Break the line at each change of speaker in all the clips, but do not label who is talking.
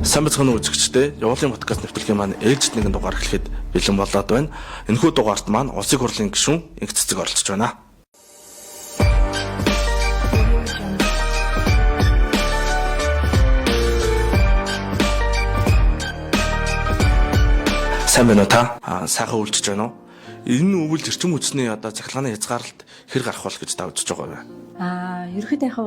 Сайн байцгаана уу үзэгчдээ. Явуулын подкаст нэвтрүүлгийн маань ээлжид нэгэн дугаар эхлэхэд бэлэн болоод байна. Энэхүү дугаарт маань Улсын хурлын гишүүн Инх Цэцэг оролцож байна. Сайн байна уу та? Сайхан үйлчилж байна уу? Энэ өвөл эрчим хүчний одоо цахилгааны хязгаарлалт хэр гарах бол гэж та үзэж байгаа вэ?
Ерөнхийдөө яг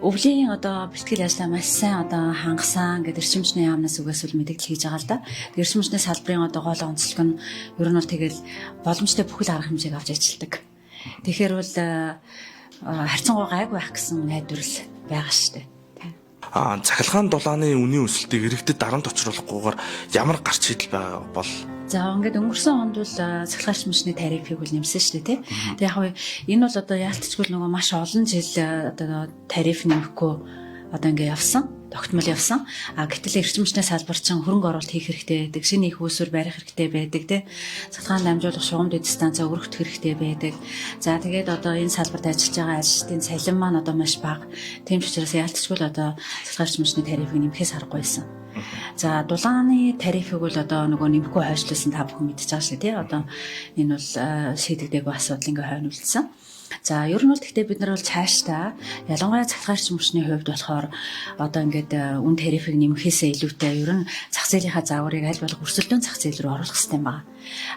өвлийн одоо бэлтгэл ажлаа маш сайн одоо хангасан гэдэг эрчим хүчний яамнаас үгээс үл мэдээлэл хийж байгаа л да. Тэр эрчим хүчний салбарын одоо гол онцлог нь ер нь бол тэгэл боломжтой бүхэл арга хэмжээг авч ажилладаг. Тэгэхээр бол харьцангуй гайгүй байх гэсэн найдвар л байгаа шүү дээ.
Цахилгаан дулааны үнийн өсөлтийг иргэдэд дарамт учруулахгүйгээр ямар гарч шийдэл байгаа бол?
За, ингээд өнгөрсөн онд бол цахилгаан эрчим хүчний тарифыг бол нэмсэн шүү дээ, тий. Тэгээ яг энэ бол одоо яалтчгүй нөгөө маш олон жил одоо тариф нэмэхгүй одоо ингээ явсан, тогтмол явсан. Гэтэл эрчим хүчний салбар чинь хөрөнгө оруулалт хийх хэрэгтэй байдаг, шинэ их үүсвэр барих хэрэгтэй байдаг, тий. Цахилгаан дамжуулах шугам дэд станцаа өргөтөх хэрэгтэй байдаг. За, тэгээд одоо энэ салбарт ажиллаж байгаа ажилчдын цалин маань одоо маш бага. Тийм ч учраас яалтчгүй л одоо цахилгаан эрчим хүчний тарифыг нэмэхээс аргагүй байсан. За, дулааны тарифыг бол одоо нөгөө нэмэхгүй хойшлуулсан, та бүхэн мэдчихэж байгаа шүү дээ, тий. Одоо энэ бол шийдэгдээгүй асуудал, ингээ хойно үлдсэн. За, ер нь бол гэхдээ бид нар бол цаашдаа ялангуяа цахилгаан эрчим хүчний хувьд болохоор одоо ингээд үн тарифыг нэмэхээсээ илүүтэй ер нь зах зээлийнхаа загварыг аль болох өрсөлдөөн зах зээл рүү оруулах хэрэгтэй юм байна.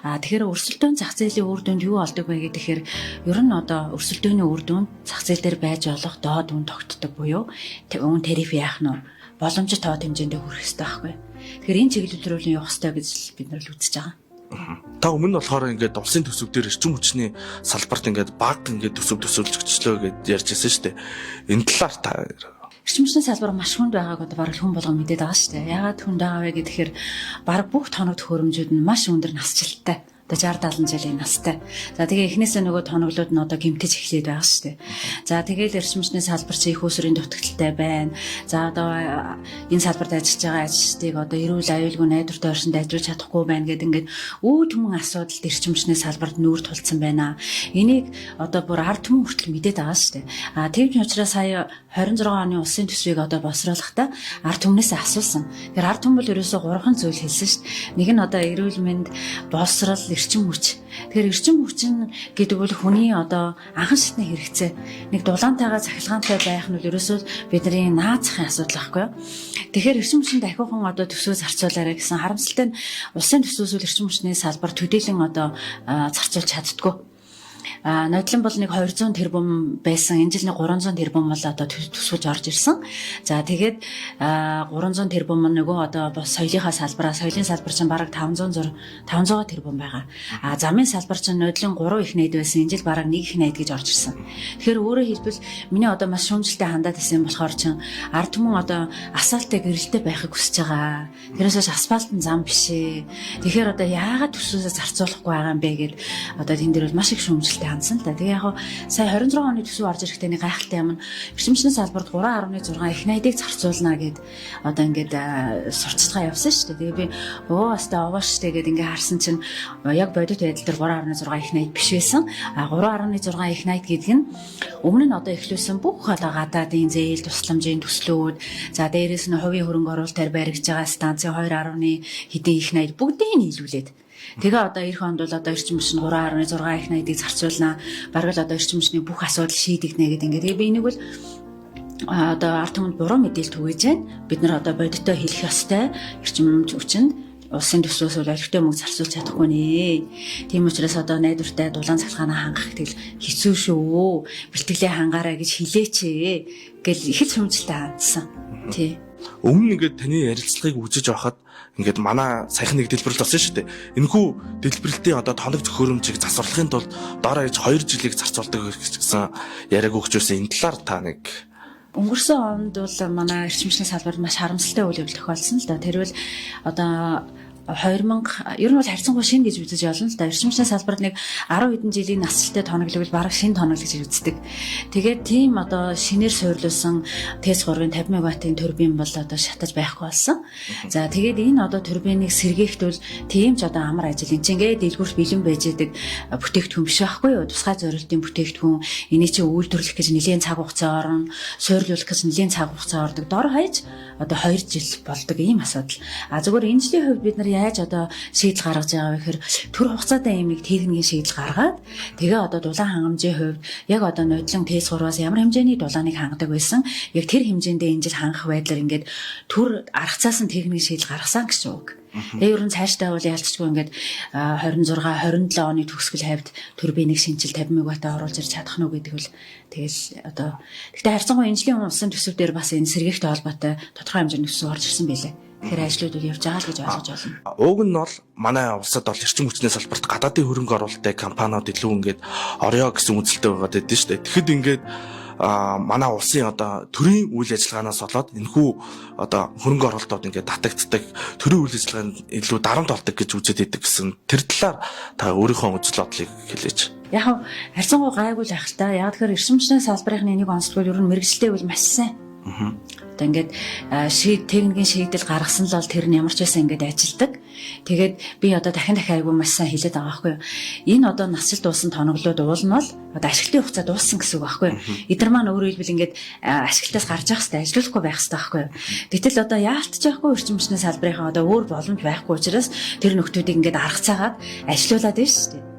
Тэгэхээр өрсөлдөөн зах зээлийн үр дүнд юу олдог вэ гэхээр ер нь одоо өрсөлдөөний үр дүнд зах зээл дээр байж болох доод үн тогтдог буюу үн тариф яах нь боломжит тоо хэмжээндээ хүрэх хэрэгтэй байхгүй. Тэгэхээр энэ чиглэл рүү явах хэрэгтэй гэж бид нар л үзэж байгаа.
Та өмнө нь болохоор ингээд улсын төсөв дээр эрчим хүчний салбарт ингээд баг ингээд төсөв төсөөлөгчлөө гэд ярьж байсан шүү дээ. Энэ талаар та
Эрчим хүчний салбар маш хүнд байгааг одоо бараг хүн болгон мэдээд байгаа шүү дээ. Яагаад хүнд байгаа вэ гэхээр бараг бүх тоног төхөөрөмжүүд нь маш өндөр насжилттай. Одоо 60 70 жилийн настай. За, тэгээ эхнээсээ нөгөө тоноглууд нь одоо гэмтэж эхлээд байгаа шүү дээ. За, тэгээл эрчим хүчний салбар чи их усрын дутагдалтай байна. За, одоо энэ салбарт ажиллаж байгаа ажилчдыг одоо эрүүл аюулгүй найдвартай орчинд ажиллаж чадахгүй байна гэдэг ингээд үү түмэн асуудалд эрчим хүчний салбарт нүүр тулцсан байна. Энийг одоо бүр ард түмэн хүртэл мэдээд байгаа шүү дээ. Тийм ч учраас сая 26 оны улсын төсвийг одоо боловсруулахдаа ард түмнээс асуусан. Тэгэхээр ард түмэн бол ерөөсөө гурван зүйл хэлсэн шүү дээ. Нэг нь одоо эрүүл мэнд, боловсрол, эрчим хүч. Тэгэхээр эрчим хүч нь гэдэг бол хүний одоо анхан шатны хэрэгцээ. Нэг дулаантайгаа цахилгаантай байх нь бол ерөөсөө бидний наад захын асуудал байхгүй юу? Тэгэхээр эрчим хүчинд ахиухан одоо төсөө зарцуулаарай гэсэн. Харамсалтай нь улсын төсвөөс үл эрчим хүчний салбар төдийлөн одоо зарцуулж чаддаггүй. Нодлон бол нэг 200 тэрбум байсан. Энэ жил нэг 300 тэрбум бол одоо төсвөж орж ирсэн. За, тэгээд 300 тэрбум нь нөгөө одоо бас соёлынхаа салбараа, соёлын салбар чинь бараг 500 500 тэрбум байгаа. Замын салбар чинь нодлон 3 их найд байсан. Энэ жил бараг 1 их найд гэж орж ирсэн. Тэгэхээр өөрөөр хэлбэл миний одоо маш шүүмжлэлтэй хандаад исэн болохоор чинь ард түмэн одоо асфальттай гэрэлтэй байхыг хүсэж байгаа. Тэрээс хойш асфальт нь зам биш ээ. Тэгэхээр одоо яагаад төсвөөсөө зарцуулахгүй байгаа юм бэ гэд одоо тэн дээр бол маш их шүүмжлэлтэй хандсан л да. Тэгээ яг сая 26 оны төсөв орж ирэхдээ нэг гайхалтай юм нь эрчимчний салбарт 3.6 их найдыг зарцуулна гэд одоо ингээд сурталчилгаа явсан шүү дээ. Тэгээ би өө баста овоо шүү дээ гэд ингээд харсан чинь яг бодит байдал дээр 3.6 их найд биш байсан. 3.6 их найд гэдэг нь өмнө нь одоо эхлүүлсэн бүх одоо гадаадын зээл тусламжийн төслүүд, за дээрэс нь хувийн хөрөнгө оруулалтаар баригдж байгаа станцын 2. хэдэн их найд бүгдийг нийлүүлээд. Тэгээ одоо эх онд бол одоо эрчим хүч нь 3.6 их найдыг зарцуулнаа. Бараг л одоо эрчим хүчний бүх асуудал шийдэгдэнэ гэдэг ингээд. Тэгээ би энийг бол одоо ард түмэнд буруу мэдээлэл түгээж байна. Бид нар одоо бодиттой хэлэх ёстой. Эрчим хүчинд улсын төсвөөс бол олигтой мөнгө зарцуулж чадахгүй нэ. Тийм учраас одоо найдвартай дулаан цахилгаанаа хангах тэгэл хэцүү шүү. Бэлтгэлээ хангаарай гэж хэлээч гэл их л шүүмжлэлтэй хандсан. Тий.
Өмнө ингээд таны ярилцлагыг үзэж байхад ингээд манай саяхан нэг дэлбэрэлт болсон шүү дээ. Энэхүү дэлбэрэлтийн одоо тоног төхөөрөмжийг засварлахын тулд дор хаяж 2 жилийг зарцуулдаг гэсэн яриаг өгч байсан. Энэ талаар та нэг
Өнгөрсөн онд бол манай эрчим хүчний салбарт маш харамсалтай үйл явдал тохиолдсон л да. Тэр бол одоо 2000 ер нь бол харьцангуй шинэ гэж үзэж болно л да. Эрчим хүчний салбарт нэг 10 хэдэн жилийн насалтай тоноглог бол бараг шинэ тоноглог гэж үздэг. Тэгээд тийм одоо шинээр суйрлуулсан ТЭЦ 3-ын 50 мегаваттын турбин бол одоо шатаж байхгүй болсон. За тэгээд энэ одоо турбиныг сэргээхэд бол тийм ч одоо амар ажил. Энд чинь ингээд дэлгүүрт бэлэн байж байдаг бүтээгдэхүүн биш байхгүй юу? Тусгай зорилтын бүтээгдэхүүн энийг чинь үйлдвэрлэх гэж нэлээд цаг хугацаа орно, суйрлуулах гэж нэлээд цаг хугацаа ордог. Дор хаяж одоо 2 жил болдог ийм асуудал. А зүгээр энэ жилийн хувьд бид нар яаж одоо шийдэл гаргаж байгаа вэ гэхээр төр хугацаатай ийм нэг техникийн шийдэл гаргаад тэгээ одоо дулаан хангамжийн хувьд яг одоо нодлон ТЭЦ 3-аас ямар хэмжээний дулааныг хангадаг байсан, яг тэр хэмжээндээ энэ жил хангах байдлаар ингээд төр аргацаасан техникийн шийдэл гаргасан гэж үг. Тэгээ ер нь цаашдаа бол ялцчгүй ингээд 26 27 оны төгсгөл хавьд турбиныг шинчил 50 мегаватт оруулж ирж чадах нь уу гэдэг бол тэгэл одоо гэхдээ харьцангуй энэ жилийн улсын төсөв дээр бас энэ сэргээхтэй холбоотой тодорхой хэмжээний төсөв орж ирсэн байлээ. Тэгэхээр ажлууд бол явж байгаа л гэж ойлгож байна.
Уг нь бол манай улсад бол эрчим хүчний салбарт гадаадын хөрөнгө оруулалттай компаниуд илүү ингээд орё гэсэн үзэлтэй байгаад байдсан шүү дээ. Тэгэхэд ингээд манай улсын одоо төрийн үйл ажиллагаанаас болоод энэхүү одоо хөрөнгө оруулалтууд ингээд татагддаг, төрийн үйл ажиллагаанд илүү дарамт болдог гэж үзээд идэг гэсэн тэр талаар та өөрийнхөө үзэл бодлыг хэлээч.
Яг нь харьцангуй гайгүй л байх л та. Яг тэгэхээр эрчим хүчний салбарын нэг онцлог ер нь мэргэжилтэй бол маш сайн. Одоо ингээд техникийн шийдэл гаргасан л бол тэр нь ямар ч байсан ингээд ажилдаг. Тэгээд би одоо дахин дахин айгүй маш сайн хэлээд байгаа байхгүй юу. Энэ одоо насжилт дууссан тоноглоод уулна бол одоо ашиглалтын хугацаа дууссан гэсэн үг байхгүй юу. Эдгээр маань өөрөөр хэлбэл ингээд ашиглалтаас гарч явах хэрэгтэй, ажилуулахгүй байх хэрэгтэй байхгүй юу. Гэтэл одоо яалтч яахгүй эрчим хүчний салбарынхаа одоо өөр боломж байхгүй учраас тэр нөхдүүдийг ингээд аргацаагаад ажилуулад байна шүү дээ.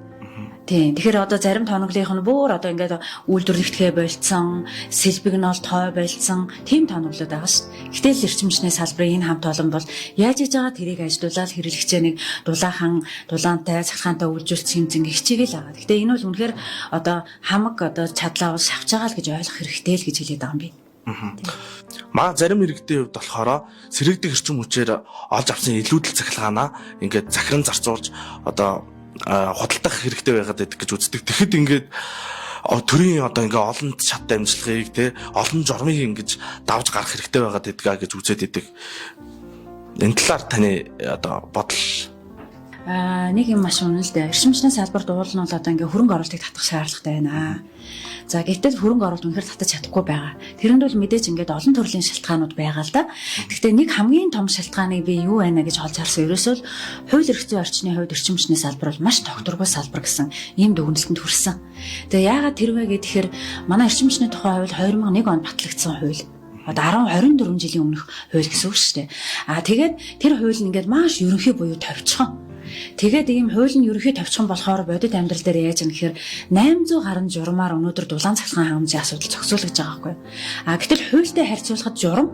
Тийм. Тэгэхээр одоо зарим тоноглынх нь бүр одоо ингээд үйлдвэрлэгдэхээ болцсон, сэлбэг нь бол той болцсон тийм тоноглоод байгаа шүү дээ. Гэтэл эрчим хүчний салбарын энэ хамт олон бол яаж хийж байгаа тэрийг ажилуулаад хэрэглэгчээ нэг дулаахан, дулаантай, цахилгаантай үйлжүүлсэн юм зингээ хичээгээл байгаа. Гэтэ энэ бол үнэхээр одоо хамаг одоо чадлаа бол шавж байгаа л гэж ойлгох хэрэгтэй л гэж хэлээд байгаа юм би.
Маа зарим иргэдийн хувьд болохоор сэрэгдэх эрчим хүчээр олж авсан илүүдэл цахилгаанаа ингээд захиран зарцуулж одоо худалдах хэрэгтэй байгаад байдаг гэж үздэг. Тэгэхэд ингээд төрийн одоо ингээ олон шат дамжлагыг те олон журмыг ингэж давж гарах хэрэгтэй байгаад байдгаа гэж үзээд идэг. Энэ талаар таны одоо бодол
нэг юм маш үнэн л дээ. Эрчим хүчний салбарт уул нь бол одоо ингээ хөрөнгө оруулалтыг татах шаардлагатай байна. За гэтэл хөрөнгө оруулалт үнэхээр татаж чадахгүй байгаа. Тэрэнд бол мэдээж ингээд олон төрлийн шалтгаанууд байгаа л да. Гэхдээ нэг хамгийн том шалтгааныг би юу байна гэж олж харсан. Ерөөсөө л хууль эрх зүйн орчны хувьд эрчим хүчний салбар бол маш тогтворгүй салбар гэсэн ийм дүгнэлтэнд хүрсэн. Тэгээ яагаад тэр вэ гэхээр манай эрчим хүчний тухай хууль 2001 онд батлагдсан хууль. Одоо 10 24 жилийн өмнөх хууль гэсэн үг шүү дээ. А тэгээд тэр хууль нь ингээд маш ерөнхий буюу товчхон. Тэгээд ийм хууль нь ерөнхий товчхон болохоор бодит амьдрал дээр яаж юм гэхээр 800 гаруй журмаар өнөөдөр дулаан цахилгаан хангамжийн асуудал зохицуулагдж байгаа байхгүй. А гэтэл хуультай харьцуулахад журам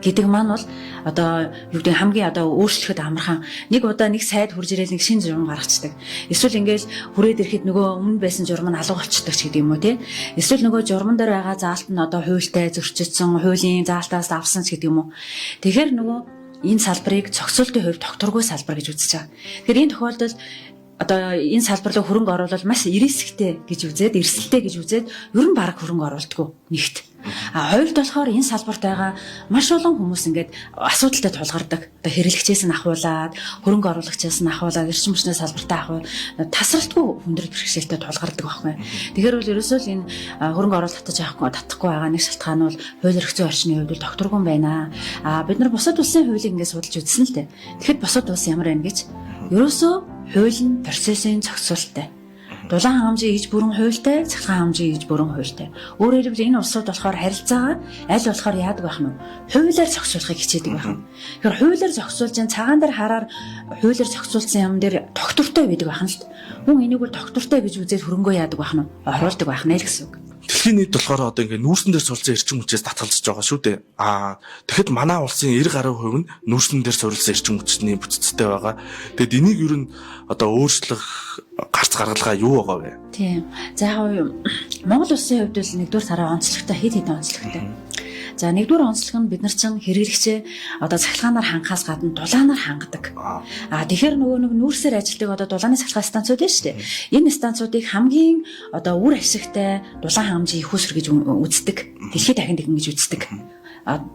гэдэг маань бол одоо юу гэдэг хамгийн одоо өөрчлөхөд амархан. Нэг удаа нэг сайд хурж ирээл нэг шинэ журам гаргацдаг. Эсвэл ингээл хүрээд ирэхэд нөгөө өмнө байсан журам нь алга болчдөг ч гэдэг юм уу те. Эсвэл нөгөө журман дээр байгаа заалт нь одоо хуультай зөрчилдсөн, хуулийн заалтаас авсан ч гэдэг юм уу. Тэгэхээр нөгөө энэ салбарыг зохицуултын хувьд тогтворгүй салбар гэж үзэж байгаа. Тэгэхээр энэ тохиолдолд одоо энэ салбар руу хөрөнгө оруулал маш рисктэй гэж үзээд, эрсдэлтэй гэж үзээд ер нь бараг хөрөнгө оруулдаггүй нэгт. А хоёрт болохоор энэ салбарт байгаа маш олон хүмүүс ингээд асуудалтай тулгардаг. Одоо хэрэглэгчээс нь ахуулаад, хөрөнгө оруулагчаас нь ахуулаад, эрчим хүчний салбартаа ахуй тасралтгүй хүндрэл бэрхшээлтэй тулгардаг байхгүй. Тэгэхээр бол ерөөсөө л энэ хөрөнгө оруулалт татаж авахгүй татахгүй байгаа нэг шалтгаан нь бол хууль эрх зүйн орчны хувьд бол тогтворгүй юм байна. А бид нар бусад улсын хуулийг ингээд судалж үзсэн л дээ. Тэгэхэд бусад улс ямар байна гэж ерөөсөө хууль нь процессын зохицуулттай. Дулаан хангамжийн иж бүрэн хуультай, цахилгаан хангамжийн иж бүрэн хуультай. Өөрөөр хэлбэл энэ улсууд болохоор харилцаагаа аль болохоор яадаг байх нь вэ? Хуулиар зохицуулахыг хичээдэг байх нь. Тэгэхээр хуулиар зохицуулж энэ цагаан дээр хараар хуулиар зохицуулсан юм дээр тогтвортой байдаг байх нь л. Хүн энийг бол тогтвортой гэж үзээд хөрөнгөө яадаг байх нь оруулдаг байх нэ л гэсэн үг.
Дэлхийн нийт болохоор одоо ингээ нүүрсэн дээр суралцсан эрчим хүчээс татгалзаж байгаа шүү дээ. Аа тэгэхэд манай улсын 90 гаруй хувь нь нүүрсэн дээр суралцсан эрчим хүчний бүтцтэй байгаа. Тэгэд энийг ер нь одоо өөрчлөх гарц гаргалгаа юу байгаа вэ?
Тийм. За яг Монгол улсын хувьд бол нэгдүгээр сараа онцлогтой, хэд хэдэн онцлогтой. За нэгдүгээр онцлог нь бид нар чинь хэрэглэгчээ одоо цахилгаанаар хангахаас гадна дулаанаар хангадаг. А тэгэхээр нөгөө нэг нүүрсээр ажилладаг одоо дулааны цахилгаан станцууд байна шүү дээ. Энэ станцуудыг хамгийн одоо үр ашигтай дулаан хангамжийн их усүр гэж үздэг. Дэлхийд дахин тэгэн гэж үздэг.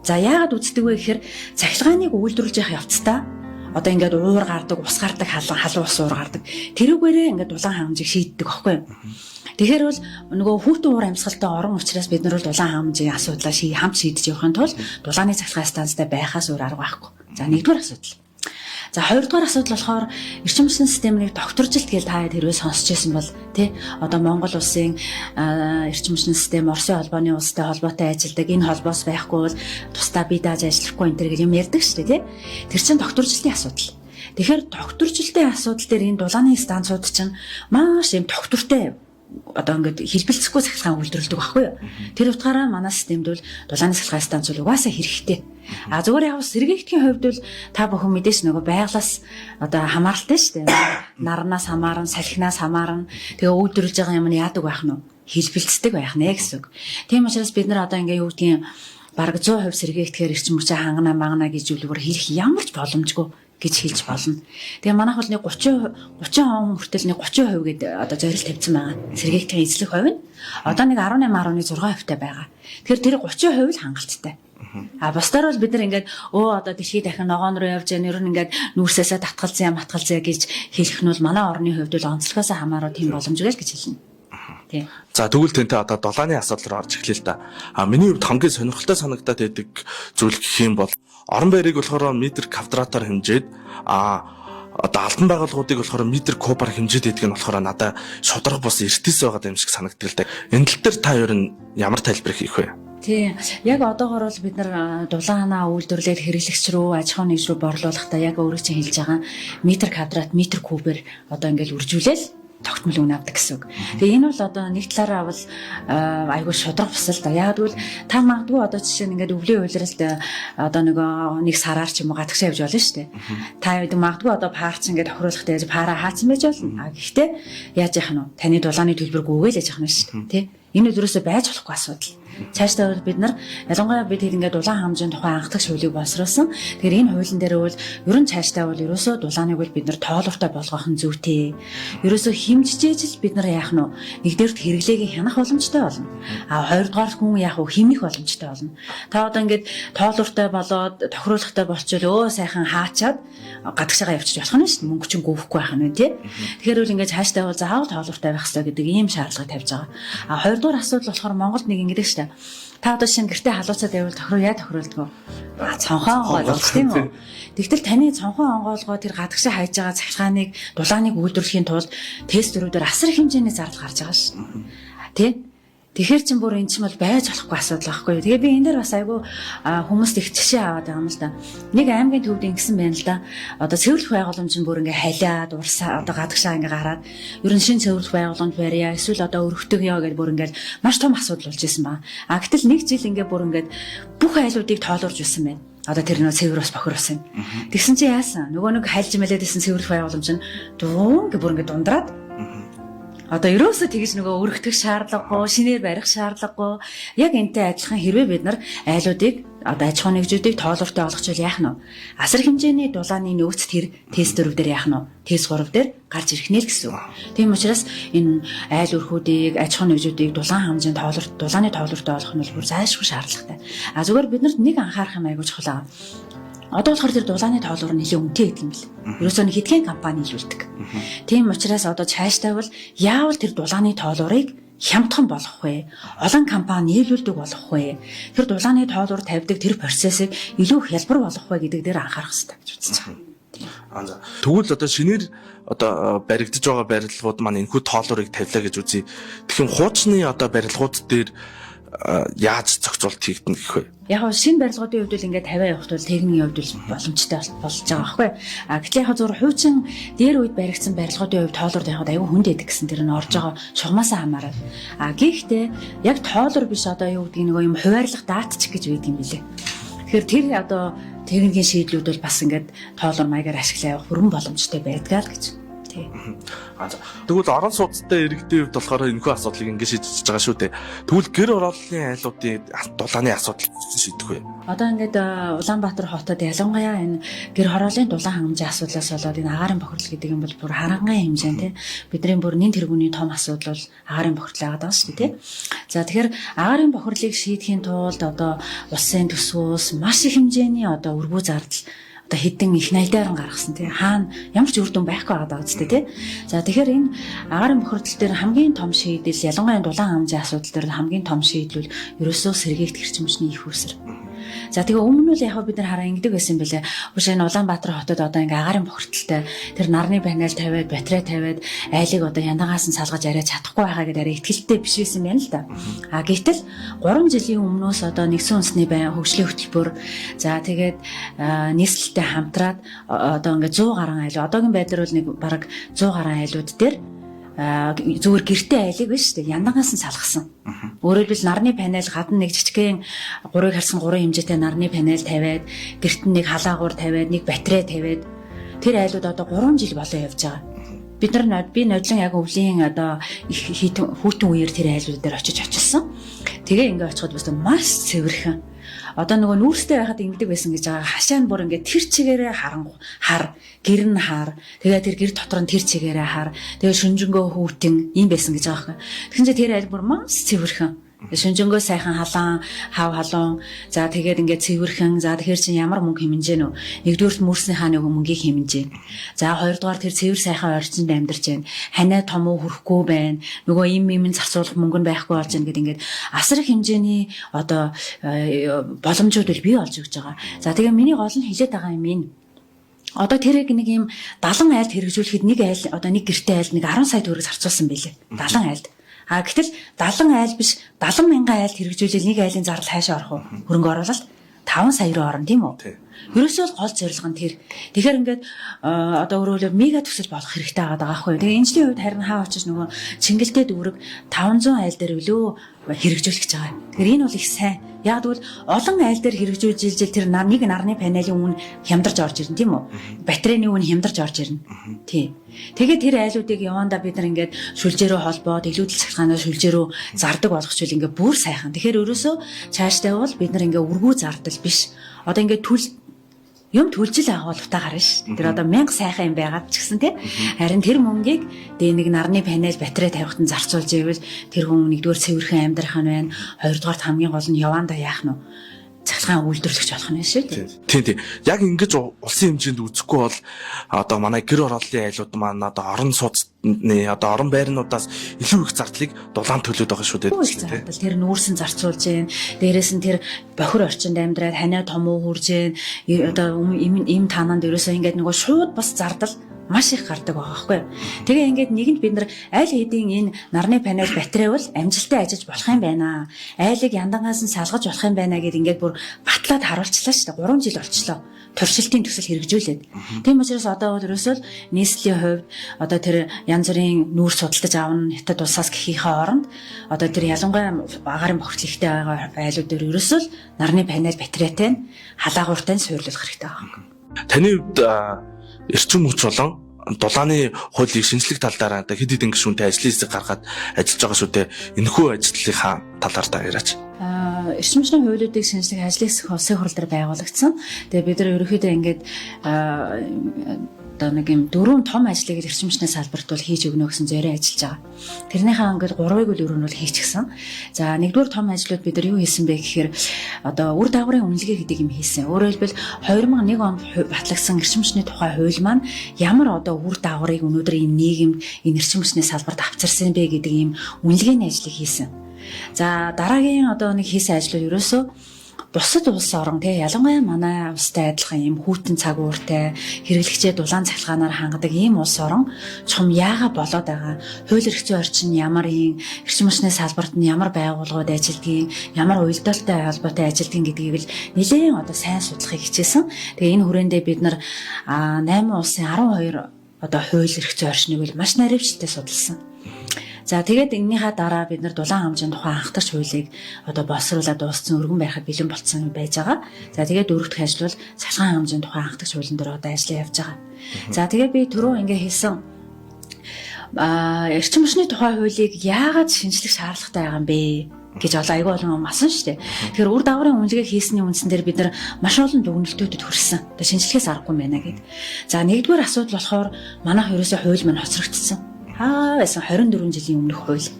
За яагаад үздэг вэ гэхээр цахилгааныг үйлдвэрлэж явах явцдаа Одоо ингээд уур гардаг, ус гардаг, халуун ус уур гардаг. Тэрүүгээрээ ингээд дулаан хангамжийг шийддэг байхгүй юу? Тэгэхээр бол нөгөө хүүтэн уур амьсгалтай орон учраас бид нар бол дулаан хангамжийн асуудлаа хамт шийдэж явахын тулд дулааны цахилгаан станцтай байхаас өөр арга байхгүй. За, нэгдүгээр асуудал. За, хоёрдугаар асуудал болохоор эрчим хүчний системийг докторжилт гэж та хэрвээ сонсч байсан бол тий, одоо Монгол улсын эрчим хүчний систем Оросын холбооны улстай холбоотой ажилладаг, энэ холбоос байхгүй бол тусдаа бие дааж ажиллахгүй энэ төр гэж юм ярьдаг шүү дээ, тий. Тэр чинь докторжилтын асуудал. Тэгэхээр докторжилтын асуудал дээр энэ дулааны станцууд чинь маш юм доктортой одоо ингээд хэлбэлцэхгүй цахилгаан үйлдвэрлэдэг байхгүй юу. Тэр утгаараа манай системд бол дулааны цахилгаан станц бол угаасаа хэрэгтэй. А зүгээр яг сэргээгдэхийн хувьд бол та бүхэн мэдээж нөгөө байглаас одоо хамааралтай шүү дээ. Нарнаас хамаарна, салхинаас хамаарна. Тэгээ үйлдвэрлэж байгаа юм нь яадаг байх нь вэ? Хэлбэлцдэг байх нэ гэсэн үг. Тийм учраас бид нар одоо ингээ юу гэдгийг бараг 100% сэргээгдэхээр эрчим хүчээ хангана магна гэж үлгэр хэлэх ямар ч боломжгүй гэж хэлж болно. Тэгээ манайх бол нэг 30 он хүртэл нэг 30% гээд одоо зорилт тавьсан байгаа. Сэргээгдэхийн эзлэх хувь нь одоо нэг 18.6% та байгаа. Тэгэхээр тэр 30% л хангалттай. А бусдаар бол бид нар ингээд одоо дэлхийд дахин ногоон руу явж яа, ер нь ингээд нүүрсээсээ татгалзъя матгалзъя гэж хэлэх нь бол манай орны хувьд бол онцлогоос хамаараа тийм боломжгүй л гэж хэлнэ. Тий.
За, тэгвэл тэнтэй одоо дулааны асуудал руу орж эхлэе л да. А миний хувьд хамгийн сонирхолтой санагдаад байдаг зүйл гэх юм бол орон байрыг болохоор метр квадратаар хэмжээд, одоо албан байгууллагуудыг болохоор метр кубаар хэмжээд байдаг нь болохоор надад шударга бус эртээс байгаа юм шиг санагддаг л да. Энэ тал дээр та ер нь ямар тайлбар хийх вэ?
Тий. Яг одоогор бол бид нар дулаанаа үйлдвэрлээд хэрэглэгч рүү, аж ахуйн нэгж рүү борлуулахдаа яг өөрөө чинь хэлж байгаа метр квадрат, метр кубээр одоо ингээл үржүүлээл тогтмол үн авдаг гэсэн үг. Тэгээ энэ бол одоо нэг талаараа бол айгүй шударга бус л да. Яг гэвэл та магадгүй одоо жишээ нь ингээд өвлийн улиралд одоо нөгөө нэг сараар ч юм уу гадагшаа явж болно шүү дээ. Та үед магадгүй одоо паар ч ингээд тохируулахтай яаж паараа хаацсан байж болно. А гэхдээ яаж яах нь вэ? Таны дулааны төлбөр гүгээл яаж яах нь шүү дээ. Тэ? Энэ бол ерөөсөө байж болохгүй асуудал. Цаашдаа бол бид нар ялангуяа бид хэд ингээд дулаан хангамжийн тухай анхдагч хуулийг боловсруулсан. Тэгэхээр энэ хуулийн дээр бол ерөн цаашдаа бол ерөөсөө дулааныг бол бид нар тоолууртай болгох нь зүйтэй. Ерөөсөө хэмжижээж л бид нар яах нь вэ? Нэгдүгээрт хэрэглээг хянах боломжтой болно. А хоёрдугаар хүн яах вэ? Хэмнэх боломжтой болно. Та одоо ингээд тоолууртай болоод тохируулахтай болчвол сайхан хаачаад гадагшаага явчих болох нь шүү дээ. Мөнгө чинь гүйхгүй байх нь тий. Тэгэхээр бол ингээд цаашдаа бол заавал тоолууртай байх хэрэгтэй гэдэг ийм шаардлага тавьж байгаа. А хоёрдугаар асуудал болохоор Монголд нэг ингэдэг шүү дээ. Та одоо шинэ гэртээ халууцаад байвал тохироо яа тохируулдаг вэ? Цонхоо онгойлгож тийм үү? Тэгтэл таны цонхоо онгойлгоо тэр гадагшаа хайж байгаа цахилгааныг дулааныг үйлдвэрлэхийн тулд тест дөрөвдөр асар их хэмжээний зардал гарч байгаа шүү. Тэ? Тэгэхээр чин бүр эн чинь бол байж болохгүй асуудал байхгүй юу. Тэгээ би энэ дээр бас айгүй хүмүүст их жишээ аваад байгаа юм л да. Нэг аймгийн төвд ингэсэн байна л да. Одоо цэвэрлэх байгууламж нь бүр ингээ халиад урсаа одоо гадагшаа ингээ гараад ер нь шинэ цэвэрлэх байгууламж барья эсвэл одоо өргөтгөё гэж бүр ингээ маш том асуудал болж исэн ба. А гэтэл нэг жил ингээ бүр ингээ бүх айлуудыг тоолуурж байсан байна. Одоо тэр нөө цэвэр ус бохир ус юм. Тэгсэн чинь яасан? Нөгөө нэг хальж мэлээд исэн цэвэрлэх байгууламж нь дуун гэ бүр ингээ дундраад одоо ерөөсөө тэгж нөгөө өргөтгөх шаардлагагүй, шинээр барих шаардлагагүй. Яг энтэй адилхан хэрвээ бид нар айлуудыг одоо аж ахуйн нэгжүүдийг тоолууртай болгочвол яах нь вэ? Асар хэмжээний дулааны нөөц тэр тест 4 дээр яах нь вэ? Тест 3 дээр гарч ирэх нэ л гэсэн үг. Тийм учраас энэ айл өрхүүдийг, аж ахуйн нэгжүүдийг дулаан хэмжээнд тоолуурт, дулааны тоолууртай болгох нь бол бүр зайлшгүй шаардлагатай. А зүгээр бид нарт нэг анхаарах юм айгүй чухал байгаа. Одоо болохоор тэр дулааны тоолуур нь нэлээд үнэтэй гэдэг юм бэл. Ерөөсөө нэг хэдхэн компани нийлүүлдэг. Тийм учраас одоо цаашдаа бол яавал тэр дулааны тоолуурыг хямдхан болгох вэ? Олон компани нийлүүлдэг болгох вэ? Тэр дулааны тоолуур тавьдаг тэр процессыг илүү хялбар болгох вэ гэдэг дээр анхаарах хэрэгтэй гэж үзэж байгаа.
Тэгвэл одоо шинээр одоо баригдаж байгаа барилгууд маань энэхүү тоолуурыг тавилаа гэж үзье. Тэгэхээр хуучны одоо барилгууд дээр яаж зохицуулт хийгдэнэ гэх вэ?
Яг нь шинэ барилгуудын хувьд бол ингээд 50 явахт бол техникийн хувьд бол боломжтой болж байгаа байхгүй. А гэтэл яг зөвхөн хуучин дээр үед баригдсан барилгуудын хувьд тоолуур тавихад аюу хүнд байдаг гэсэн тэр нь орж байгаа шугамаасаа хамаарал. А гэхдээ яг тоолуур биш, одоо юу гэдгийг нөгөө юм хуваарлах даатчих гэж байдаг юм билээ. Тэгэхээр тэр одоо техникийн шийдлүүд бол бас ингээд тоолуур маягаар ашиглаа явах бүрэн боломжтой байдгаа л гэж. Тий.
Тэгвэл орон сууцтай иргэдийн хувьд болохоор энэхүү асуудлыг ингэ шийдэж байгаа шүү дээ. Тэгвэл гэр хорооллын айлуудын дулааны асуудал шийдэх вэ?
Одоо ингээд Улаанбаатар хотод ялангуяа энэ гэр хорооллын дулаан хангамжийн асуудлаас болоод энэ агаарын бохирдол гэдэг юм бол бүр харанхуй хэмжээ тий. Бидний бүр нэн тэргүүний том асуудал бол агаарын бохирдол байгаад байгаа шүү дээ тий. За, тэгэхээр агаарын бохирдлыг шийдэхийн тулд одоо улсын төсвөөс маш их хэмжээний одоо өргүү зардал Одоо хэдэн их найдаар нь гаргасан тий. Хаана ямар ч үр дүн байхгүй байгаа даа үстэй тий. За тэгэхээр энэ агаарын бохирдол дээр хамгийн том шийдэл, ялангуяа дулаан хамжийн асуудал дээр хамгийн том шийдэл ерөөсөө сэргээгт эрчим хүчний их үүсэр. За тэгээ өмнө нь яг бид нар хараа ингэдэг байсан юм бэлээ. Уушаа энэ Улаанбаатар хотод одоо ингээ агаарын бохирдолтой тэр нарны панел тавиад, батарей тавиад айлыг одоо яндагаас нь салгаж арай чадахгүй байхаа гэдээ арай итгэлтэй биш байсан юм байна л да. А гэтэл 3 жилийн өмнөөс одоо нэгдсэн үндэсний байн хөгжлийн хөтөлбөр, за тэгээд нийслэлтэй хамтраад одоо ингээ 100 гаруй айл, одоогийн байдлаар бол нэг бараг 100 гаруй айлууд дээр зүгээр гэрте айлыг биш үү, яндагаас нь салгасан. Өөрөөр хэлбэл нарны панел гадна нэг жижигхэн 3-ыг харсан 3 хэмжээтэй нарны панел тавиад, гэрт нь нэг халаагуур тавиад, нэг батарей тавиад тэр айлууд одоо 3 жил болоо явж байгаа. Бид нар би нодлон яг өвлийн одоо их хүүтэн үеэр тэр айлууд дээр очиж очилсан. Тэгээ ингээ очиход бас маш цэвэрхэн. Одоо нөгөө нүүрстэй байхад ингэдэг байсан гэж байгаа. Хашаа нь бүр ингээд тэр чигээрээ харан хар, гэр нь хар. Тэгээ тэр гэр дотор нь тэр чигээрээ хар. Тэгээ шүнжэнгөө хүүтэн юм байсан гэж байгаа байхгүй. Тэгсэн чинь тэр айл бүр маш цэвэрхэн. Шүнжэнгөө сайхан халаан, хав халуун. За тэгээд ингээд цэвэрхэн. За тэгэхээр чинь ямар мөнгө хэмнэж гэнэ үү? Нэгдүгээрт мөрснийхаа нэг мөнгийг хэмнэж гэнэ. За хоёрдугаар тэр цэвэр сайхан орчинд амьдарч гэнэ. Ханаа том уу хөрөхгүй байна. Нөгөө им им зарцуулах мөнгө нь байхгүй болж гэнэ гэдэг ингээд асар их хэмжээний одоо боломжууд бол бий болж өгч байгаа. За тэгээ миний гол нь хэлээд байгаа юм энэ. Одоо тэрийг нэг юм 70 айлд хэрэгжүүлэхэд нэг айл одоо нэг гэрте айл нэг 10 сая төгрөг зарцуулсан байлээ. 70 айлд. А гэтэл 70 айл биш 70 мянган айлд хэрэгжүүлэл нэг айлын зардал хаашаа орох вэ? Хөрөнгө оруулалт 5 сая руу орно тийм үү? Ерөөсөө л гол зорилго нь тэр. Тэгэхээр ингээд одоо өөрөөр мега төсөл болох хэрэгтэй байгаа байхгүй юу? Тэгээ энэ жилийн хувьд харин хаа очиж нөгөө Чингэлтэй дүүрэг 500 айл дээр өлөө хэрэгжүүлэх гэж байгаа. Тэгэхээр энэ бол их сайн. Яг тэгвэл олон айл дээр хэрэгжүүлж ижил тэр нэг нарны панелын үн хямдарч орж ирнэ тийм үү? Батарейны үн хямдарч орж ирнэ. Тийм. Тэгээд тэр айлуудыг явандаа бид нар ингээд шүлжээрөө холбоод илүүдэл цахилгаанаа шүлжээрөө зардаг болгочвол ингээд бүр сайхан. Тэгэхээр ерөөсөө цаашдаа бол бид нар ингээд үргүү зардал биш. Одоо ингээд түл юм төлжил агуул утаа гарна ш. Тэр одоо 1000 сайхан юм байгаад ч гэсэн тий. Харин тэр мөнгийг дэ нэг нарны панел батарей тавихад нь зарцуулж ивэл тэр хүн нэгдүгээр цэвэрхэн амьдрах нь байна. Хоёрдугаарт хамгийн гол нь явандаа яах нь вэ? Цахилгаан үйлдвэрлэгч болох нь шүү дээ.
Тийм тийм. Яг ингэж улсын хэмжээнд үзэхгүй бол одоо манай гэр хорооллын айлууд маань одоо орон сууцны одоо орон байрнуудаас илүү их зардлыг дулаан төлөөд байгаа шүү дээ.
Их зардал тэр нүүрсэн зарцуулж гин. Дээрээс нь тэр бохир орчинд амьдраад ханаа том уу хурж гин. Одоо им таананд ерөөсөө ингээд нөгөө шууд бас зардал маш их гардаг байгаа байхгүй. Тэгээ ингээд нэгэнд бид нар аль хэдийн энэ нарны панел батарей бол амжилттай ажиллаж болох юм байна. Айлыг яндангаас нь салгаж болох юм байна гэд ингээд бүр батлаад харуулчлаа шүү дээ. 3 жил болчлоо. Туршилтын төсөл хэрэгжүүлээд. Тийм учраас одоо бол ерөөсөө нийслэлийн хувьд одоо тэр янз бүрийн нүүрс судалдаж авна хятад улсаас гэхийнхээ оронд одоо тэр ялангуяа агаарын бохирдол ихтэй байгаа айлууд дээр ерөөсөө нарны панел батарейтай нь халаагууртай нь суйрлуулах хэрэгтэй байгаа.
Таны хувьд эрчим хүч болон дулааны хуулийг шинжлэх тал дээр одоо хэд хэдэн гишүүнтэй ажлын хэсэг гаргаад ажиллаж байгаа шүү дээ. Энэхүү ажлынхаа талаар та яриач.
Эрчим хүчний хуулиудыг шинжлэх ажлын хэсэг улсын хурал дээр байгуулагдсан. Тэгээ бид нар ерөнхийдөө ингээд одоо нэг юм дөрвөн том ажлыг эрчим хүчний салбарт бол хийж өгнө гэсэн зорио ажиллаж байгаа. Тэрнийхээ ингээд гурвыг үл өрөө нь бол хийчихсэн. За нэгдүгээр том ажлууд бид нар юу хийсэн бэ гэхээр одоо үр дагаврын үнэлгээ гэдэг юм хийсэн. Өөрөөр хэлбэл 2001 онд батлагдсан эрчим хүчний тухай хууль маань ямар одоо үр дагаврыг өнөөдөр энэ нийгэмд энэ эрчим хүчний салбарт авчирсан бэ гэдэг ийм үнэлгээний ажлыг хийсэн. За дараагийн одоо нэг хийсэн ажлууд ерөөсөө бусад улс орон тий ялангуяа манай улстай адилхан ийм хүйтэн цаг ууртай хэрэглэгчээ дулаан цахилгаанаар хангадаг ийм улс орон чухам яага болоод байгаа, хууль эрх зүйн орчин ямар юм, эрчим хүчний салбарт нь ямар байгууллагууд ажилдгийг, ямар уялдаалтай холбоотой ажилдгийг гэдгийг л нэлээд одоо сайн судлахыг хичээсэн. Тэгээ энэ хүрээндээ бид нар 8 улсын 12 одоо хууль эрх зүйн орчныг л маш наривчлалтай судалсан. За тэгээд энэнийхээ дараа бид нар дулаан хамжийн тухай анхтарч хуулийг одоо боловсруулаад дууссан, өргөн байхад бэлэн болцсон байж байгаа. За тэгээд дөрөв дэх ажил бол цахилгаан хамжийн тухай анхтарч хуулийн дээр одоо ажиллаа явж байгаа. За тэгээд би түрүү ингээ хэлсэн эрчим хүчний тухай хуулийг яагаад шинжлэх шаардлагатай байгаа юм бэ гэж олон айгүй олон юм асан шүү дээ. Тэгэхээр үр дагаврын үнэлгээ хийсний үндсэн дээр бид нар маш олон дүгнэлтүүдэд хүрсэн. Одоо шинжлэхээс аргагүй юм байна гэд. За нэгдүгээр асуудал болохоор манайх ерөөсөө хууль маань хоцрогдсон. Хаа байсан 24 жилийн өмнөх хууль.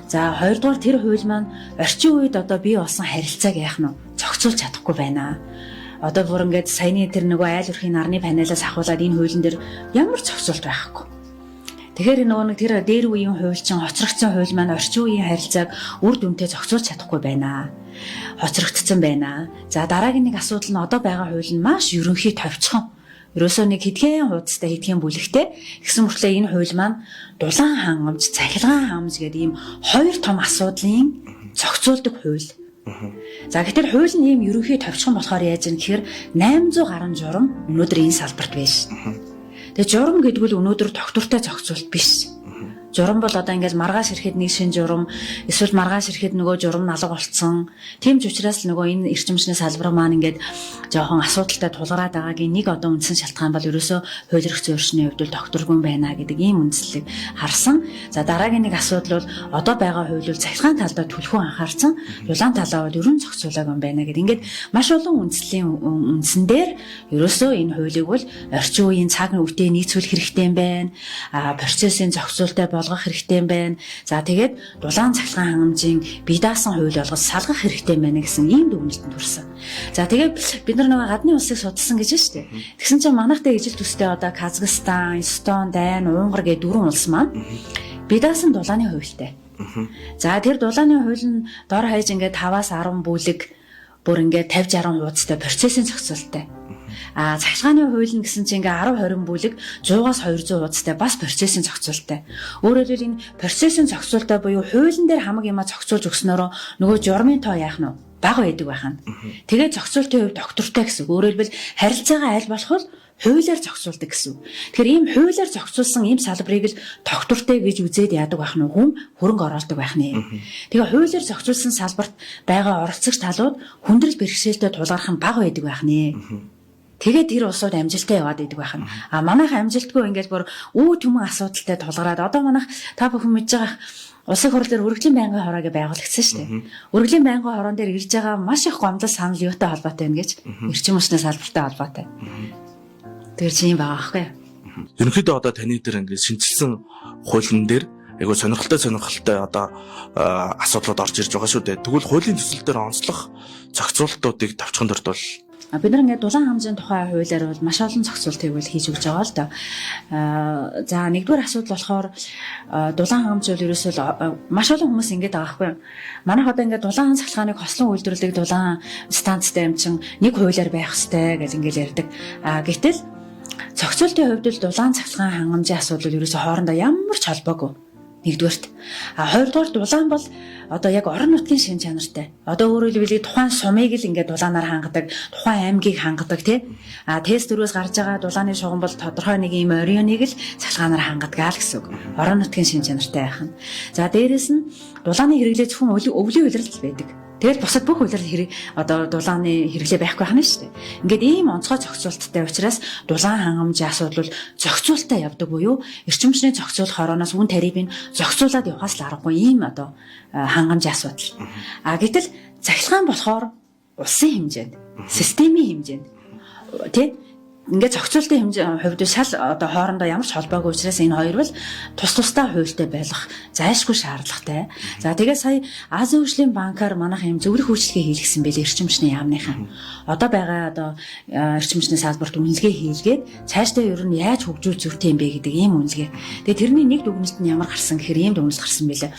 За хоёрдугаар тэр хууль маань орчин үед одоо бий болсон харилцааг яах нь зохицуулж чадахгүй байна. Одоо бүр ингээд саяны тэр нөгөө айл өрхийн нарны панелаас ахуулаад энэ хуулийн дээр ямар зохицуулт байхгүй. Тэгэхээр нөгөө нэг тэр дээр үеийн хууль чинь хоцрогдсон хууль маань орчин үеийн харилцааг үр дүнтэй зохицуулж чадахгүй байна. Хоцрогдсон байна. За, дараагийн нэг асуудал нь одоо байгаа хууль нь маш ерөнхий, товчхон. Ерөөсөө нэг хэдхэн хуудастай, хэдхэн бүлэгтэй гэсэн мөртлөө энэ хууль маань дулаан хангамж, цахилгаан хангамж гэдэг ийм хоёр том асуудлын зохицуулдаг хууль. За, гэтэл хууль нь ийм ерөнхий, товчхон болохоор яаж юм гэхээр 800 гаруй журам өнөөдөр энэ салбарт байж. Тэгээ журам гэдэг нь өнөөдөр тогтвортой зохицуулт биш. Журам бол одоо ингээд маргааш ирэхэд нэг шин журам, эсвэл маргааш ирэхэд нөгөө журам алга болцсон. Тийм ч учраас л нөгөө энэ эрчим хүчний салбар маань ингээд жоохон асуудалтай тулгараад байгаагийн нэг одоо үндсэн шалтгаан бол ерөөсөө хууль эрх зүйн орчны хувьд бол тогтворгүй байна гэдэг ийм үндслийг харсан. За, дараагийн нэг асуудал бол одоо байгаа хууль бол цахилгаан талдаа түлхүү анхаарсан, дулаан талаа бол ерөн зохицуулаагүй юм байна гэдэг. Ингээд маш олон үндслийн үндсэн дээр ерөөсөө энэ хуулийг бол орчин үеийн цаг үетэй нийцүүлэх хэрэгтэй юм байна. Процессын зохицуултаа болгох хэрэгтэй юм байна. За, тэгээд дулаан цахилгаан хангамжийн бие даасан хууль болгож салгах хэрэгтэй юм байна гэсэн ийм дүгнэлтэнд хүрсэн. За, тэгээд бид нар нөгөө гадны улсыг судалсан гэж байна шүү дээ. Тэгсэн чинь манайхтай ижил төстэй одоо Казахстан, Эстон, Дани, Унгар гэдэг дөрвөн улс маань бие даасан дулааны хуультай. За, тэр дулааны хууль нь дор хаяж ингээд 5-аас 10 бүлэг, бүр ингээд 50 60 хуудастай процессын зохицуулттай. Цахилгааны хууль нь гэсэн чинь ингээ 10 20 бүлэг, 100-аас 200 хуудастай бас процессын зохицуулттай. Өөрөөр хэлбэл, энэ процессын зохицуулттай буюу хуулийн дээр хамаг юмаа зохицуулж өгснөөрөө нөгөө журмын тоо яах нь бага байдаг байх нь. Тэгээд зохицуултын хувьд доктортой гэсэн. Өөрөөр хэлбэл, харилцаагаа аль болох нь хуулиар зохицуулдаг гэсэн. Тэгэхээр ийм хуулиар зохицуулсан ийм салбарыг л тогтвортой гэж үзээд яадаг байх нь, хүн хөрөнгө оруулдаг байх нэ. Тэгээ хуулиар зохицуулсан салбарт байгаа оролцогч талууд хүндрэл бэрхшээлтэй тулгарх нь бага байдаг байх нэ. Тэгээд тэр улсууд амжилттай яваад идэг байх нь. Манайх амжилтгүй, ингээд бүр үү түмэн асуудалтай тулгараад, одоо манайх та бүхэн мэдж байгаа, улсын хурал дээр өргөдлийн байнгын хороо гэж байгуулагдсан шүү дээ. Өргөдлийн байнгын хороон дээр ирж байгаа маш их гомдол, санал юутай холбоотой юм гэж, эрчим хүчний салбартай холбоотой. Тэр чинь юм байгаа байхгүй юу?
Ерөнхийдөө одоо таны дээр ингээд шинэчилсэн хуулийн дээр айгуу сонирхолтой одоо асуудлууд орж ирж байгаа шүү дээ. Тэгвэл хуулийн төсөл дээр онцлох зохицуултуудыг товчхон дурдвал.
Бид нар ингээд дулаан хангамжийн тухай хуулиар бол маш олон зохицуултыг бол хийж өгч байгаа л да. За, нэгдүгээр асуудал болохоор дулаан хангамж бол ерөөсөө маш олон хүмүүс ингэж байгаа байхгүй юу? Манайх одоо ингээд дулаан цахилгааныг хослон үйлдвэрлэдэг дулаан станцтай юм чин нэг хуулиар байх ёстой гэж ингээд ярьдаг. Гэтэл зохицуултын хувьд л дулаан цахилгаан хангамжийн асуудал ерөөсөө хоорондоо ямар ч холбоогүй. Нэгдүгээрт. Хоёрдугаар, дулаан бол одоо яг орон нутгийн шин чанартай. Одоо өөрөөр хэлбэл, тухайн сумыг л ингээд дулаанаар хангадаг, тухайн аймгийг хангадаг, тий. ТЭС 4-өөс гарч байгаа дулааны шугам бол тодорхой нэг ийм орионыг л цахилгаанаар хангадаг л гэсэн үг. Орон нутгийн шин чанартай байх нь. За, дээрэс нь дулааны хэрэглээ зөвхөн өвлийн улиралд байдаг. Тэгэл бусад бүх улирал хэрэг одоо дулааны хэрэглээ байхгүй байна шүү дээ. Ингээд ийм онцгой зохицуулттай учраас дулаан хангамжийн асуудал бол зохицуултаа явдаг буюу эрчим хүчний зохицуулах хорооноос үн тарифыг зохицуулаад явахаас л аргагүй ийм одоо хангамжийн асуудал. Гэтэл цахилгаан болохоор улсын хэмжээнд, системийн хэмжээнд, тий, ингээд зохицуултын хэмжээ хувьд шал одоо хоорондоо ямар ч холбоогүй учраас энэ хоёр бол тус тусдаа хуультай байх зайлшгүй шаардлагатай. За, тэгээд сая Азийн хөгжлийн банкар манайх юм зөвлөх үйлчилгээ хийлгэсэн байлээ эрчим хүчний яамныхан. Одоо байгаа одоо эрчим хүчний салбарт үнэлгээ хийлгээд цаашдаа ер нь яаж хөгжүүл зүйтэй юм бэ гэдэг ийм үнэлгээ. Тэгээд тэрний нэг дүгнэлт нь ямар гарсан гэхээр ийм дүгнэлт гарсан байлээ.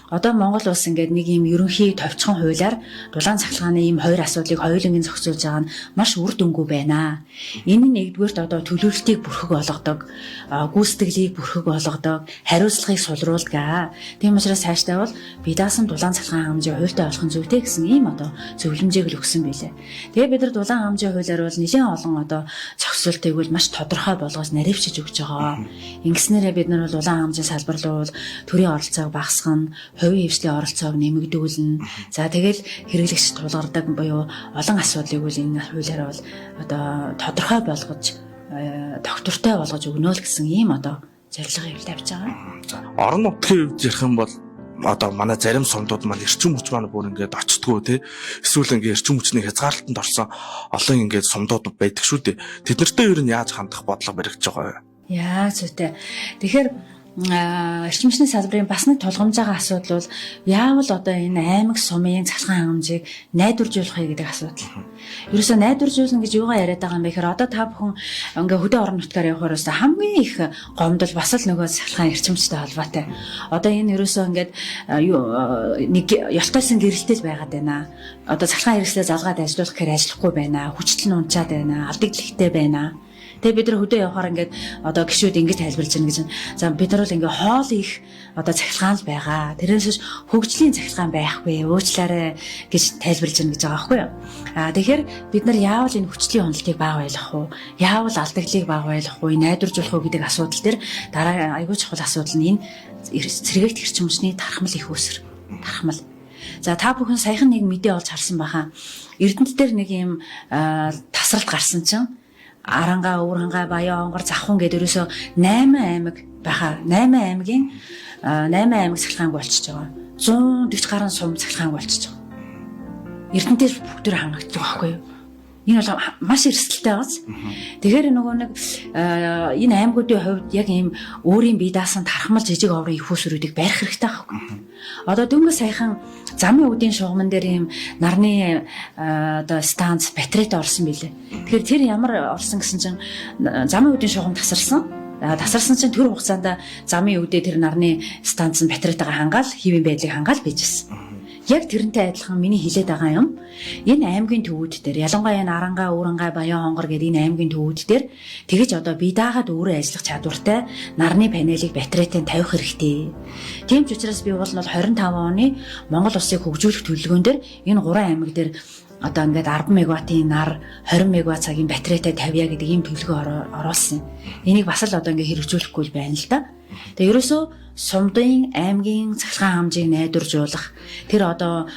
Одоо Монгол улс ингээд нэг юм ерөнхий товчхон хуулиар дулаан цахилгааны ийм хоёр асуудлыг хоёуланг нь зохицуулж байгаа нь маш үр дүнгүй байна. Энэ нь нэгдүгээрт одоо төлөвлөлтийг бүрхэг болгодог, гүйцэтгэлийг бүрхэг болгодог, хариуцлагыг сулруулдаг. Тийм учраас цаашдаа бол бие даасан дулаан цахилгаан хангамжийн хуультай болох нь зүйтэй гэсэн ийм одоо зөвлөмжийг л өгсөн байлээ. Тэгээ бид нар дулаан хангамжийн хуулиар бол нэлээд олон одоо зохицуултыг бол маш тодорхой болгож наривчиж өгч байгаа. Ингэснээрээ бид нар бол дулаан хангамжийн салбар руу төрийн оролцоог багасгана, хувийн хэвшлийн оролцоог нэмэгдүүлнэ. За, тэгэл хэрэглэгч тулгардаг буюу олон асуудлыг үл энэ хуулиар бол одоо тодорхой болгож, тогтвортой болгож өгнө л гэсэн ийм одоо зорилгыг тавьж байгаа.
За, орон нутгийн хувьд ярих юм бол одоо манай зарим сумдууд маань эрчим хүч маань бүр ингээд очтгоо, те, эсвэл ингээд эрчим хүчний хязгаарлалтанд орсон олон ингээд сумдууд байдаг шүү дээ. Тэд нартэй ер нь яаж хандах бодлого баригдаж байгаа вэ?
Яа, зүйтэй. Тэгэхээр Эрчим хүчний салбарын бас нэг тулгамж байгаа асуудал бол яавал одоо энэ аймаг сумын цахилгаан хангамжийг найдваржуулах вэ гэдэг асуудал. Ерөөсөө найдваржуулна гэж юугаа яриад байгаа юм бэ гэхээр одоо та бүхэн ингээ хөдөө орон нутгаар явахаар ерөөсөө хамгийн их гомдол бас л нөгөө цахилгаан эрчим хүчтэй холбоотой. Одоо энэ ерөөсөө ингээд юу нэг ёлтойсон гэрэлтэл байгаад байна. Одоо цахилгаан хэрэгслээ залгаад ажиллуулах гэхээр ажиллахгүй байна. Хүчтэл нь унчаад байна. Алдагдлахтай байна. Тэгээ бид нар хөдөө явахаар ингээд одоо гişүүд ингэж тайлбарлаж байна гэж. За бид нар бол ингээ хоол их одоо цахилгаан л байгаа. Тэрнээс биш хөгжлийн цахилгаан байхгүй. Уучлаарай гэж тайлбарлаж байна гэж байгаа байхгүй юу? А тэгэхээр бид нар яавал энэ хүчлийн уналтыг бага байлгах уу? Яавал алдагдлыг бага байлгах уу? Найдваржуулах уу гэдэг асуудал дээр дараа айгүй чухал асуудал нь энэ сэргээгт эрчим хүчний тархмал их үүсэр. Тархмал. За та бүхэн саяхан нэг мэдээ олж харсан баха. Эрдэнэт дээр нэг юм тасралт гарсан чинь Арангаа, Өвөрхангай, Баян онгор, Завхан гэдэг ерөөсөө 8 аймаг байхаа. 8 аймгийн 8 аймаг цахилгаангүй болчихж байгаа. 140 гаруй сум цахилгаангүй болчихж байгаа. Эрдэнэтээр бүгдээр хангагддаг байхгүй юу? Энэ бол маш эрсдэлтэй байгааз. Тэгэхээр нөгөө нэг энэ аймагуудын хувьд яг ийм өөрийн бие даасан тархмал жижиг оврын их усрүүдийг барих хэрэгтэй байхгүй. Одоо дөнгөж саяхан замын үдийн шугамн дээр ийм нарны одоо станц батарейтай орсон билээ. Тэгэхээр тэр ямар орсон гэсэн чинь замын үдийн шугам тасарсан. Тасарсан чинь тэр хугацаанд замын үдээ тэр нарны станц нь батарейтайгаа хангаал хэвийн байдлыг хангаал байжсэн. Яг тэрнтэй адилхан миний хэлээд байгаа юм. Энэ аймгийн төвүүд дээр ялангуяа энэ Арангаа, Өвөрхангай, Баян хонгор гэдэг энэ аймгийн төвүүд дээр тэгэж одоо бие даагаад өөрөө ажиллах чадвартай нарны панелыг батарейтай тавих хэрэгтэй. Тийм ч учраас би бол 25 оны Монгол улсыг хөгжүүлэх төлөвлөгөөн дээр энэ 3 аймаг дээр одоо ингээд 10 мегаваттын нар 20 мегаватт цагийн батарейтай тавья гэдэг ийм төлөвлөгөө оруулсан. Энийг бас л одоо ингээд хэрэгжүүлэхгүй л байна л да. Тэгээ ерөөсөө сумдын аймгийн цахилгаан хамжийг найдваржуулах тэр одоо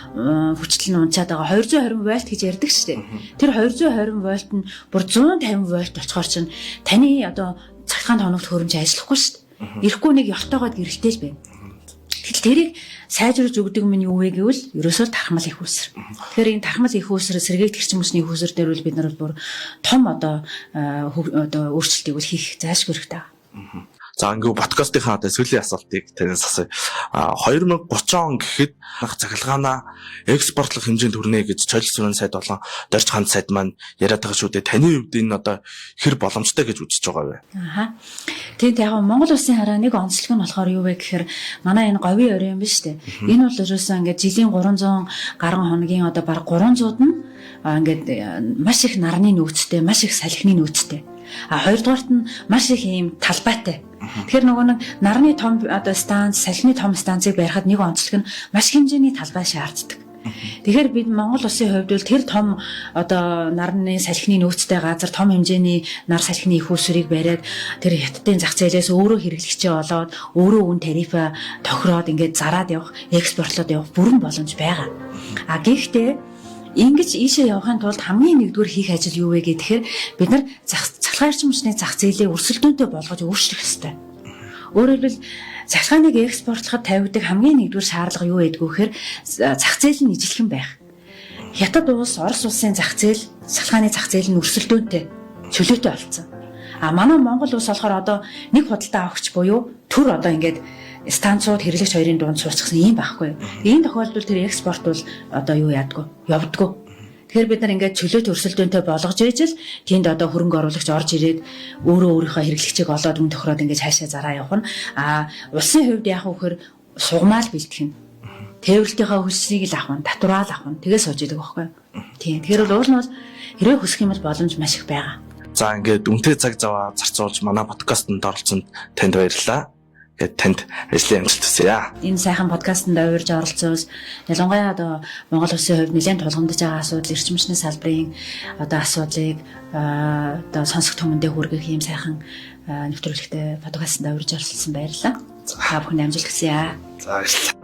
хүчтэл нь унчаад байгаа 220 вольт гэж ярьдаг шүү дээ. Тэр 220 вольт нь бүр 150 вольт болцохоор чинь таны одоо цахилгаан тоногт хөрөмж ажиллахгүй шүү дээ. Ирэхгүй нэг ёлтойгоод гэрэлтэй л байна. Гэтэл тэрийг сайжруулж өгдөг минь юу вэ гэвэл ерөөсөө тархмал их үүсэр. Тэгэхээр энэ тархмал их үүсэр сэргээгдэх эрчим хүчний их үүсэр дээр бол бид нар бүр том одоо өөрчлөлтийг бол хийх зайлшгүй хэрэгтэй.
За ингээ подкастынхаа одоо сүүлийн асуултыг танаас асууя. 2030 он гэхэд цахилгаанаа экспортлох хэмжээнд хүрнэ гэж Чоль сүрэн сайд болон Дорж хаан сайд маань яриад байгаа шүү дээ. Таны хувьд энэ одоо хэр боломжтой гэж үзэж байгаа вэ?
Аха. Тэгэд яг Монгол улсын хараа нэг онцлог нь болохоор юу вэ гэхээр манай энэ говийн орой юм биш үү? Энэ бол ерөөсөө ингээд жилийн 300 гаруй хоногийн одоо бараг 300-д нь ингээд маш их нарны нөөцтэй, маш их салхины нөөцтэй. А хоёрдугаарт нь маш их ийм талбайтай. Тэгэхээр нөгөө нэг нарны том одоо станц, салхины том станцыг барихад нэг онцлог нь маш хэмжээний талбай шаарддаг. Тэгэхээр бид Монгол улсын хувьд бол тэр том одоо нарны салхины нөөцтэй газар том хэмжээний нар салхины их усрыг бариад тэр хятадын зах зээлээс өөрөө хэрэглэгчээ болоод өөрөө үн тарифаа тохироод ингээд зараад явах, экспортлоод явах бүрэн боломж байгаа. А гэхдээ ингэж ийшээ явахын тулд хамгийн нэгдүгээр хийх ажил юу вэ гэхээр бид нар цахилгаан эрчим хүчний зах зээлийг өрсөлдөөнтэй болгож өөрчлөх ёстой. Өөрөөр хэлбэл цахилгааныг экспортлоход тавигддаг хамгийн нэгдүгээр шаардлага юу байдг вэ гэхээр зах зээл нь ижилхэн байх. Хятад улс, Орос улсын зах зээл, цахилгааны зах зээл нь өрсөлдөөнтэй, чөлөөтэй болсон. А манай Монгол улс болохоор одоо нэг худалдаа авахч буюу төр одоо ингээд станцууд хэрэглэгч хоёрын дунд суучихсан юм байхгүй. Энэ тохиолдолд тэр экспорт бол одоо юу яадгүй, явдггүй. Тэгэхээр бид нар ингээд чөлөөт өрсөлдөөнтэй болгож ижил тэнд одоо хөрөнгө оруулагч орж ирээд өөрөө өөрийнхөө хэрэглэгчийг олоод үн тохироод ингээд цаашаа зараа явах нь. А улсын хувьд яах вэ гэхээр сугмаал бэлтгэх нь. Тээвэрлэлтийнхаа хөлснийг л авах нь, татвараа л авах нь. Тэгээ сууж идэг байхгүй юу? Тийм. Тэгэхээр бол уул нь бол хэрвээ хүсэх юм бол боломж маш их байгаа.
За ингээд үнэтэй цаг зав зарцуулж манай подкастэнд оролцсонд танд баярлалаа. Тэгээд танд ажлын амжилт хүсье.
Энэ сайхан подкастэнд урьж оролцоос ялангуяа одоо Монгол улсын хувьд нэлээд тулгамдж байгаа асуудал эрчим хүчний салбарын одоо асуудлыг одоо сонсох түмэндээ хүргэх ийм сайхан нэвтрүүлэгтэй подкастэнд урьж оролцсон баярлалаа. Та бүхэнд амжилт хүсье.
За баярлалаа.